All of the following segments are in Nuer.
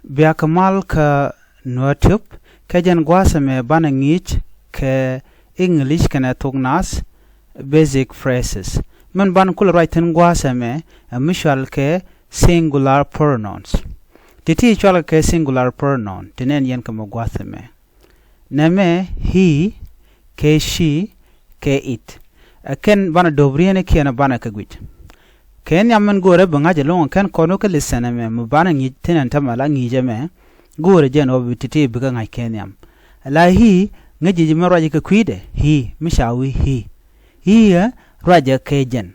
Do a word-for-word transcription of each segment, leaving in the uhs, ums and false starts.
Bia kɛ mal kä Nuäär Tube, kɛ jɛn gua̱a̱th ɛmɛ banɛ ŋi̱i̱c kɛ English kɛnɛ thok Naath basic phrases. Min banɛ kulɛ ruac thi̱n gua̱a̱th ɛmɛ ɛ mi cɔal kɛ singular pronouns. Ti̱ti̱ cɔalkɛ kɛ singular pronoun ti nɛn yɛn kɛ mi gua̱a̱th ɛmɛ. Nɛmɛ he kɛ she kɛ it. Ɛ kɛn banɛ do̱p ri̱eenikiɛn banɛ kɛ guic. Kɛ nhiam min go̱o̱rɛ bi ŋa̱c ɛlɔ̱ŋ ɛ kɛn kɔn wä kä lesson ɛmɛ mi banɛ ŋi̱i̱c thi̱n ɛn tämɛ la ŋi̱i̱c ɛmɛ. Go̱o̱rɛ jɛn ɣöö bi ti̱ti̱ bikɛ ŋa̱c kɛ nhiam. La he ŋäc ji̱ mi ruacɛ kɛ kui̱dɛ he mi ca wi̱i̱ he. He ɛ ruacɛ kɛ jɛn.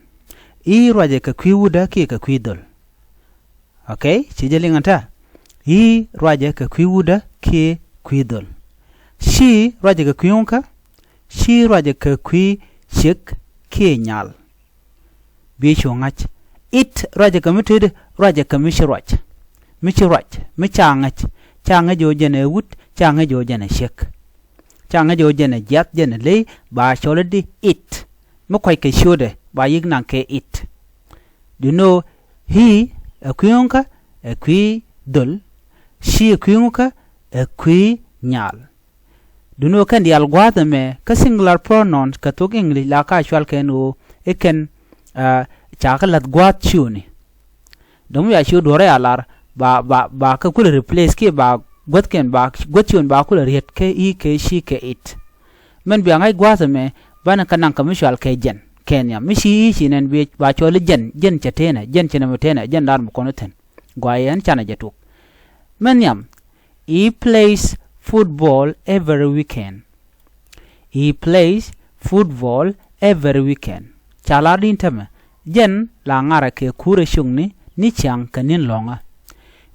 He ruacɛ kɛ kui̱ wutdä kiɛ kɛ kui̱ dhöl. Okay, ci jɛ liŋ ɛ tɛ. He ruacɛ kɛ kui̱ wutdä kiɛ kui̱ dhöl. She ruacɛ kɛ kui̱ ŋukä. She ruacɛ kɛ kui̱ ciek kiɛ nyal. Bi cu ŋa̱c. It ruacɛ kɛ mi tëëdɛ, ruacɛ kɛ mi ci ruac. Mi ci ruac, mi ca ŋäc. Ca ŋäc ɣöö jɛn ɛ wut, ca ŋäc ɣöö jɛn ɛ ciek. Ca ŋäc ɣöö jɛn ɛ jiath, jɛn ɛ ley, ba cɔl i̱di it. Mi kuackɛ ciötdɛ ba yi̱k naŋ kɛ it. Do you know, he ɛ kui̱ ŋukä, ɛ kui̱ dhöl. She ɛ kui̱ ŋukä, ɛ kui̱ nyal. Do you know, kɛn diaal gua̱a̱th ɛmɛ kä singular pronouns kɛ thok English la ka cɔal kɛn ɣöö i̱ kɛn, ah, ca kɛ la̱th gua̱a̱th ciötni. Dɔ̱ŋ mi ca ciöt duɔ̱ɔ̱rä ca lar ba, ba, ba kɛ kulɛ replace kiɛ ba guäthkiɛn ba guäth ciötni ba kulɛ riet kä he kɛ she kɛ it. Min bia ŋa̱c gua̱a̱th ɛmɛ banɛ kɛ naŋ kɛ mi cɔal kɛ jɛn kɛ nhiam. Mi ci he ci nɛn bi ba cɔl i̱ jɛn, jɛn cɛ tënɛ, jɛn cɛ nɛmɛ tënɛ, jɛn lar mi kɔn i̱ thi̱n. Gua̱a̱c ɛn canɛ jɛ tuk. Min nhiam, he plays football every weekend. He plays football every weekend. Ca lar di̱n tämɛ, jɛn la ŋarɛ kɛ kurɛ cuŋni ni ciaŋ kɛ ni̱n lɔ̱ŋä.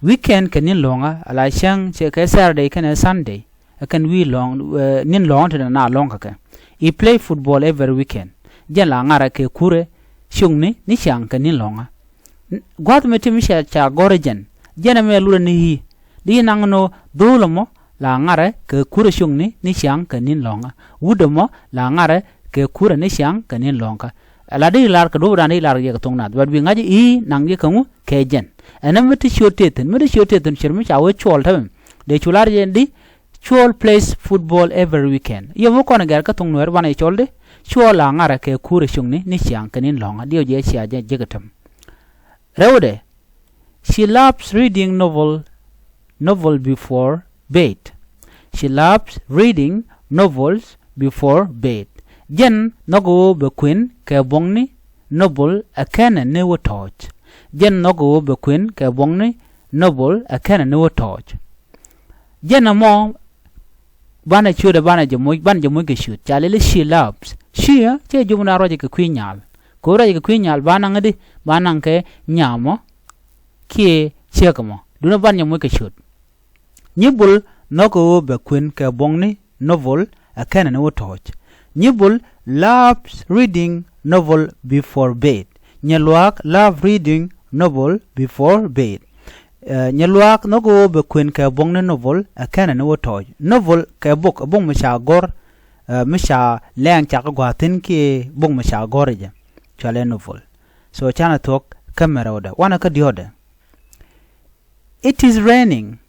Weekend kɛ ni̱n lɔ̱ŋä, ala cäŋ cɛ kɛ Saturday kɛnɛ Sunday, ɛ kɛn wi̱i̱ lɔ̱ŋ, eh, ni̱n lɔ̱ŋä te na lɔ̱ŋ kɛ kɛ. He play football every weekend. Jɛn la ŋarɛ kɛ kurɛ cuŋni ni ciaŋ kɛ ni̱n lɔ̱ŋä. Gua̱th mi ti mi ca, ca gɔ̱r ɛ jɛn. Jɛn ɛmɛ lurɛ ni he. Di naŋ ni ɣöö dho̱o̱l ɛmɔ la ŋarɛ kɛ kurɛ cuŋni ni ciaŋ kɛ ni̱n lɔ̱ŋä. Wut ɛmɔ la ŋarɛ kɛ kurɛ ni ciaŋ kɛ ni̱n lɔ̱ŋä. Ala di lar kɛ duɔ̱ɔ̱pdan di lar yɛ kɛ thok Naath. But bi ŋa̱c i̱ naŋ yɛ kɛ ŋu kɛ jɛn. Ɛn ɛmɛ ti ciöt tëë thi̱n, mi ti ciöt tëë thi̱n cier mi ca wee cuɔl tämɛ. Dee cu lar jɛn di, Cuɔl plays football every weekend. Yɛ mi kɔn gɛr kä thok Nuɛɛr banɛ cɔl di, cuɔl la ŋarɛ kɛ kurɛ cuŋni ni ciaŋ kɛ ni̱n lɔ̱ŋä. Diɛ jɛ cia jɛ jek i̱ täm. Rɛwdɛ, she loves reading novel, novel before bed. She loves reading novels before bed. Jɛn nhɔk ɣöö bɛ kuën kɛ buɔ̱ŋni novel ɛ kɛnɛ ni wä tɔ̱ɔ̱c. Jɛn nhɔk ɣöö bɛ kuën kɛ buɔ̱ŋni novel ɛ kɛnɛ ni wä tɔ̱ɔ̱c. Jɛn ɛmɔ banɛ ciötdɛ banɛ jɛ moc, banɛ jɛ moc kɛ ciöt. Ca lɛl i̱ she loves. She, cɛ jumɛn a ruacɛ kɛ kui̱ nyal. Kɛ ɣöö ruacɛ kɛ kui̱ nyal ba naŋ i̱di, ba naŋ kɛ nyamɔ kiɛ ciek ɛmɔ. Duundɛ banɛ jɛ moc kɛ ciöt. Nyi bul nhɔk ɣöö bɛ kuën kɛ buɔ̱ŋni novel ɛ kɛnɛ ni wä tɔ̱ɔ̱c. Nyi bul loves reading novel before bed. Nyɛ luaak love reading novel before bed. Eh, nyɛ luaak nhɔk ɣöö bɛ kuën kɛ buɔ̱ŋni novel ɛ kɛnɛ ni wä tɔ̱ɔ̱c. Novel kɛ bok, ɛ bok mi ca gɔ̱r, eh, mi ca lɛɛŋ ca kɛ gua̱a̱th thi̱n kiɛ bok mi ca gɔ̱r ɛ jɛ. Cualɛ novel. So canɛ thuɔ̱k kä mɛ rɛwdɛ. Wanɛ kä diɔ̱ɔ̱dɛ. It is raining.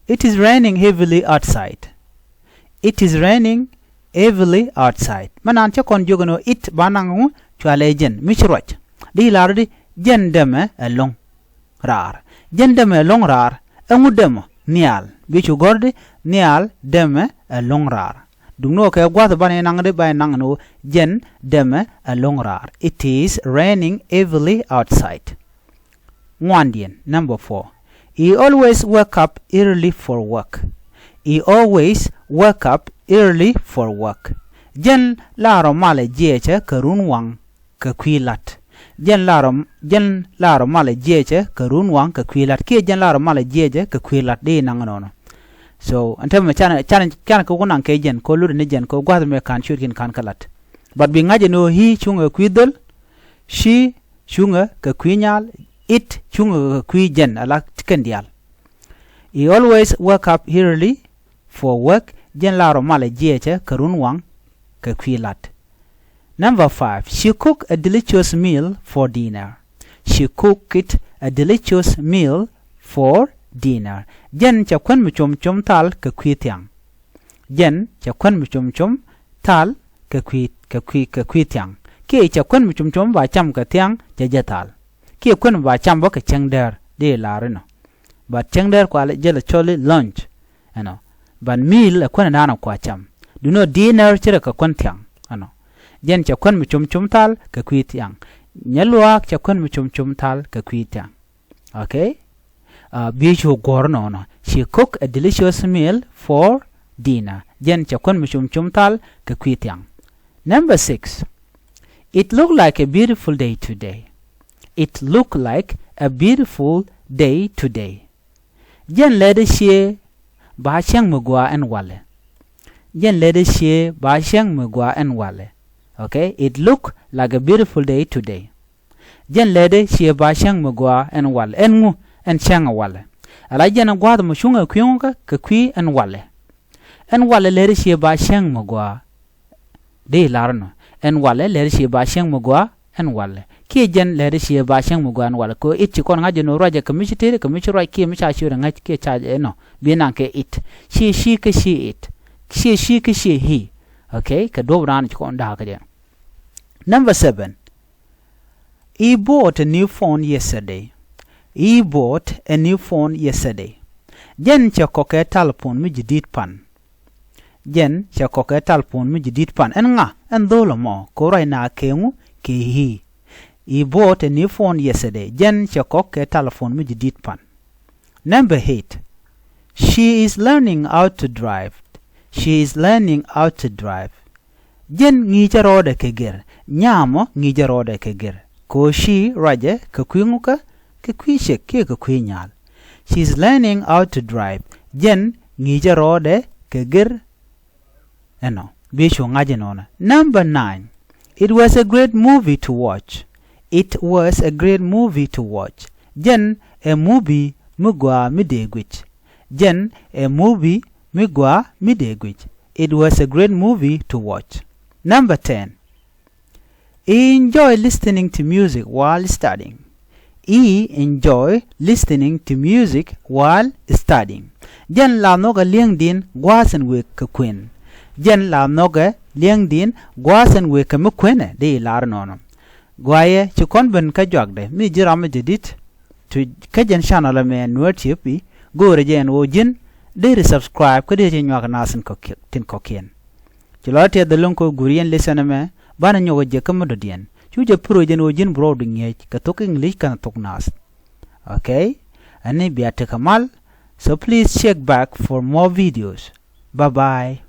It is raining heavily outside. It is raining heavily outside. Mɛ naan cä kɔn jiök ɛn ɣöö it ba naŋ ŋu cualɛ jɛn mi ci ruac. Di lar di jɛn dɛmɛ ɛlɔ̱ŋ raar. Jɛn dɛmɛ ɛlɔ̱ŋ raar. Ɛŋu dɛmɛ nhial. Bi cu gɔ̱r di nhial dɛmɛ ɛlɔ̱ŋ raar. Duŋni ɣöö kɛ gua̱th banɛ naŋ di ba naŋ ɛn ɣöö jɛn dɛmɛ ɛlɔ̱ŋ raar. It is raining heavily outside. Ŋuandiɛn, number four. He always wake up early for work. He always wake up early for work. Jɛn la rɔ malɛ jiɛcɛ kɛ run waŋ kɛ kui̱ la̱t. Jɛn la rɔ, jɛn la rɔ malɛ jiɛcɛ kɛ run waŋ kɛ kui̱ la̱t. Kiɛ jɛn la rɔ malɛ jiɛcɛ kɛ kui̱ la̱t. Di naŋ nɔnɔ. So ɛn tämɛ canɛ, canɛ, canɛ kɛ wä naŋ kɛ jɛn kɛ wä lotdɛ ni jɛn kɛ wä gua̱th mɛ ka̱n ciötkiɛn ka̱n kɛ la̱t. But bi ŋa̱c ɛn ɣöö he cuŋɛ kɛ kui̱ dhöl. She cuŋɛ kɛ kui̱ nyal, it cuŋɛ kɛ kui̱ jɛn ala ti kɛn diaal. He always wake up early for work, jɛn la rɔ malɛ jiɛcɛ kɛ run waŋ kɛ kui̱ la̱t. Number five, she cook a delicious meal for dinner. She cooked a delicious meal for dinner. Jɛn cɛ kuän mi com com thal kɛ kui̱ thiaŋ. Jɛn cɛ kuän mi com com thal kɛ kui̱, kɛ kui̱, kɛ kui̱ thiaŋ. Kiɛ cɛ kuän mi com com ba cam kɛ thiaŋ cɛ jɛ thal. Kiɛ kuän mi ba cam bä kɛ cäŋ däär di lar inɔ. But cäŋ däär kua jɛ lɛ cɔl i̱ lunch. Ɛnɔ. But meal ɛ kuän dan kua cam. Duŋni ɣöö dinner ci rɛ kɛ kuän thiaŋ. Ɛnɔ. Jɛn cɛ kuän mi com com thal kɛ kui̱ thiaŋ. Nyɛ luaak cɛ kuän mi com com thal kɛ kui̱ thiaŋ. Okay? Uh, bi̱i̱ cu guɔ̱r nɔnɔ. She cook a delicious meal for dinner. Jɛn cɛ kuän mi com com thal kɛ kui̱ thiaŋ. Number six. It look like a beautiful day today. It look like a beautiful day today. Jɛn lɛt i̱ ciɛ ba cäŋ mi gɔaa ɛn walɛ. Jɛn lɛt i̱ ciɛ ba cäŋ mi gɔaa ɛn walɛ. Okay? It look like a beautiful day today. Jɛn lɛt i̱ ciɛ ba cäŋ mi gɔaa ɛn walɛ. Ɛn ŋu ɛn cäŋ ɛ walɛ. Ala jɛn ɛ gua̱a̱th mi cuŋ ɛ kui̱ ŋukä kɛ kui̱ ɛn walɛ. Ɛn walɛ lɛt i̱ ciɛ ba cäŋ mi gɔaa. Di lar nɔ. Ɛn walɛ lɛt i̱ ciɛ ba cäŋ mi gɔaa ɛn walɛ. Kiɛ jɛn lɛt i̱ ciɛ ba cäŋ mi gɔaa ɛn walɛ. Kɛ it ci kɔn ŋa̱c jɛ nɔ ruacɛ kɛ mi ci tëëri kɛ mi ci ruac kiɛ mi ca ciöt ɛ ŋäc kiɛ ca ɛ nɔ. Bi naŋ kɛ it. Ciɛ ci kä ciɛ it. Ciɛ ci kä ciɛ he. Okay? Kɛ duɔ̱p raan ci kɔn da̱a̱k kɛ jɛ. Number seven. He bought a new phone yesterday. He bought a new phone yesterday. Jɛn cɛ kɔk kɛ talpon mi ji̱ di̱t pan. Jɛn cɛ kɔk kɛ talpon mi ji̱ di̱t pan. Ɛn ŋa? Ɛn dho̱l ɛmɔ. Kɛ ruac na kɛ ŋu kɛ he. He bought a new phone yesterday. Jɛn cɛ kɔk kɛ talpon mi ji̱ di̱t pan. Number eight. She is learning how to drive. She is learning how to drive. Jɛn ŋi̱i̱cä rɔɔdɛ kɛ gɛr. Nyamɔ ŋi̱i̱cä rɔɔdɛ kɛ gɛr. Kɛ ɣöö she ruacɛ kɛ kui̱ ŋukä kɛ kui̱ cek kiɛ kɛ kui̱ nyal. She is learning how to drive. Jɛn ŋi̱i̱cä rɔɔdɛ kɛ gɛr. Ɛnɔ. Bi cu ŋa̱c inɔnɔ. Number nine. It was a great movie to watch. It was a great movie to watch. Jɛn ɛ movie mi gɔaa mi dee guic. Jɛn ɛ movie mi gɔaa mi dee guic. It was a great movie to watch. Number ten. He enjoy listening to music while studying. He enjoy listening to music while studying. Jɛn la nhɔkɛ li̱eŋdiɛn gua̱a̱th in wëë kɛ kuën. Jɛn la nhɔkɛ li̱eŋdiɛn gua̱a̱th in wëë kɛ mi kuënɛ di lar nɔnɔ. Guayɛ ci kɔn ben kä juakdɛ mi ji̱ ram mi jɛ di̱t. Tu kä jɛn channel ɛmɛ Nuer T V, go̱o̱rɛ jɛ ɛn ɣöö ji̱n deri subscribe kä deri cɛ nyuak naath tin kɔ̱kiɛn, tin kɔ̱kiɛn. Ci lɔc tiɛth dhɛ lo̱ŋ kɛ ɣöö guur yɛn lesson ɛmɛ, banɛ nyɔk ɛ jɛ kä mi dɔ̱diɛn. Cu jɛ pur ɛ jɛn ɣöö ji̱n bi rɔɔdu ŋi̱eec kɛ thok English kɛnɛ thok naath. Okay? Ɛni bia tekɛ mal. So please check back for more videos. Bye bye.